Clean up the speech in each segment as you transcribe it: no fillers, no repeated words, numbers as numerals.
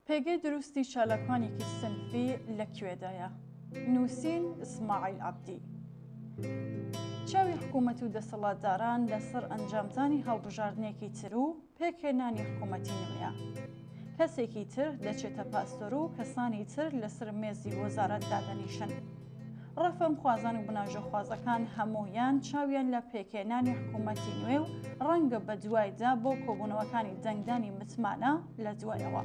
پێگەی دروستی چالاکوانێکی سنفی لە کوێدایە؟ نووسین، سماعیل عەبدی. چاوی حکوومەت و دەسەڵاتداران لەسەر ئەنجامدانی هەڵبژاردنێکی تر و پێکهێنانی حکوومەتی نوێیە. کەسێکی تر دەچێتە پاستۆر و کەسانی تر لەسەر مێزی وەزارەت دادەنیشن. ڕێفۆرمخوازان و بناژۆخوازەکان هەموویان چاویان لە پێکهێنانی حکوومەتی نوێ و ڕەنگە بەدوایدا بۆ کۆبوونەوەکانی دەنگدانی متمانە لە دوایەوە.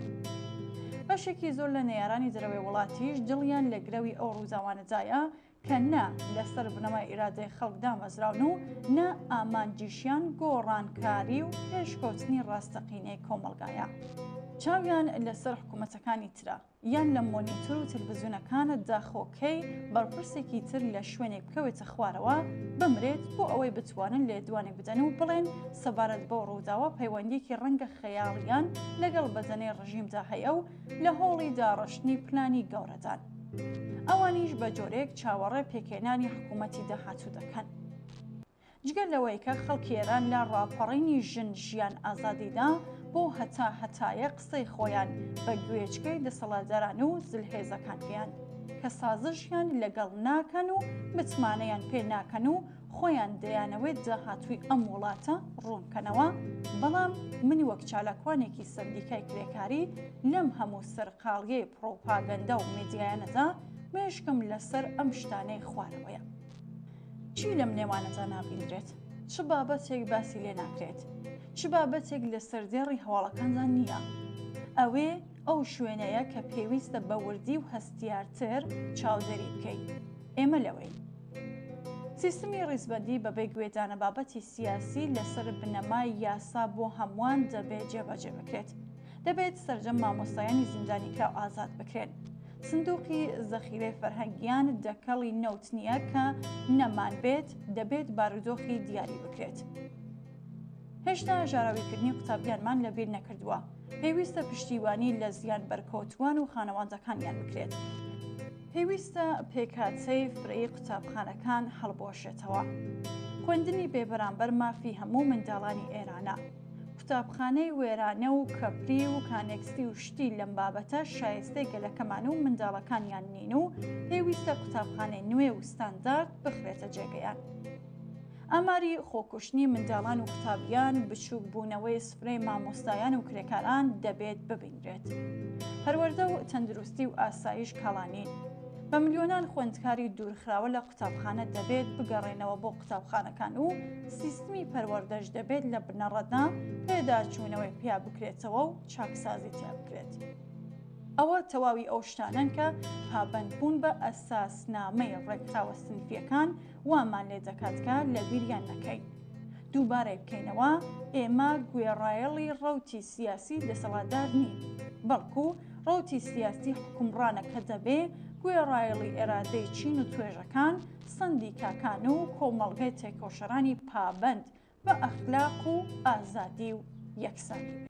بەشێکی زۆر لە نەیارانی دەرەوەی وڵاتیش دڵیان لە گرەوی ئەو ڕووداوانەدایە کە نە لەسەر بنەمای ئیرادەی خەڵک دامەزراون و نە ئامانجیشیان گۆڕانکاری و پێشکەوتنی ڕاستەقینەی کۆمەڵگایە. چاویان لەسەر حکوومەتەکانی ترە. یان لە مۆنیتۆر و تەلەفزیۆنەکانت دا خۆ کەی بەرپرسێکی تر لە شوێنێک بکەوێتە خوارەوە بمرێت بۆ ئەوەی بتوانن لێدوانێک بدەن و بڵێن سەبارەت بەو ڕووداوە پەیوەندیەکی ڕەنگە خەیاڵیان لەگەڵ بەدەنەی ڕژیمدا هەیە و لە هۆڵی داڕشتنی پلانی گەورەدان. ئەوانیش بە جۆرێک چاوەڕێ پێکهێنانی حکوومەتی داهاتوو دەکەن. جگە لەوەی کە خەڵکی ئێران لە ڕاپەڕینی ژن ژیان ئازادیدا بۆ هەتا هەتایە قسەی خۆیان بە گوێچکەی دەسەڵاتداران و زلهێزەکان گەیاند کە سازشیان لەگەڵ ناکەن و متمانەیان پێ ناکەن و خۆیان دەیانەوێت داهاتووی ئەم وڵاتە ڕوون بکەنەوە، بەڵام من وەک چالاکوانێکی سەندیکای کرێکاری لەم هەموو سەرقاڵیەی پڕوپاگەندە و میدیایانەدا مێشکم لەسەر ئەم شتانەی خوارەوەیە. چی لەم نێوانەدا نابینرێت؟ چ بابەتێک باسی لێ ناکرێت؟ چ بابەتێک لە سەردێڕی هەواڵەکاندا نییە؟ ئەوێ ئەو شوێنەیە کە پێویستە بە وردی و هەستیارتر چاودێری بکەین. ئێمە لەوێین. سیستمی ڕیزبەندی بەبێ گوێدانە بابەتی سیاسی لەسەر بنەمای یاسا بۆ هەمووان دەبێ جێبەجێ بکرێت. دەبێت سەرجەم مامۆستایانی زیندانیکراو ئازاد بکرێن. سندوقی زەخیرەی فەرهەنگیان دەکەڵی نەوت نییە کە نەمان بێت، دەبێت بارودۆخی دیاری بکرێت. هێشتا ژاراویکردنی قوتابیانمان لەبیر نەکردووە. پێویستە پشتیوانی لە زیان بەرکەوتووان و خانەواندەکانیان بکرێت. پێویستە پێکهاتەی فرەیی قوتابخانەکان هەڵبوەشێتەوە. خوێندنی بێبەرامبەر مافی هەموو منداڵانی ئێرانە. قوتابخانەی وێرانە و کەپری و کانێکسی و شتی لەم بابەتە شایستەی گەلەکەمان و منداڵەکانیان نین و پێویستە قوتابخانەی نوێ و ستاندارد بخرێتە جێگەیان. ئاماری خۆکوشتنی منداڵان و قوتابیان، بچووک بوونەوەی سفرەی مامۆستایان و کرێکاران دەبێت ببینرێت. پەروەردە و تەندروستی و ئاسایش کاڵا نین. بە ملیۆنان خوێندکاری دوورخراوە لە قوتابخانە دەبێت بگەڕێنەوە بۆ قوتابخانەکان و سیستمی پەروەردەش دەبێت لە بنەڕەتدا پێداچوونەوەی پیا بکرێتەوە و چاکسازی تیا بکرێت. ئەوە تەواوی ئەو شتانەن کە پابەندبوون بە ئەساسنامەی ڕێکخراوە سنفییەکان وامان لێ دەکات کە لەبیریان نەکەین. دووبارەی بکەینەوە، ئێمە گوێڕایەڵی ڕەوتی سیاسی دەسەڵاتدار نین، بەڵکو ڕەوتی سیاسی حوکمڕانە کە دەبێ گوێڕایەڵی ئێرادەی چین و توێژەکان، سەندیکاکان و کۆمەڵگەی تێکۆشەرانی پابەند بە ئەخلاق و ئازادی و یەکسانی بێت.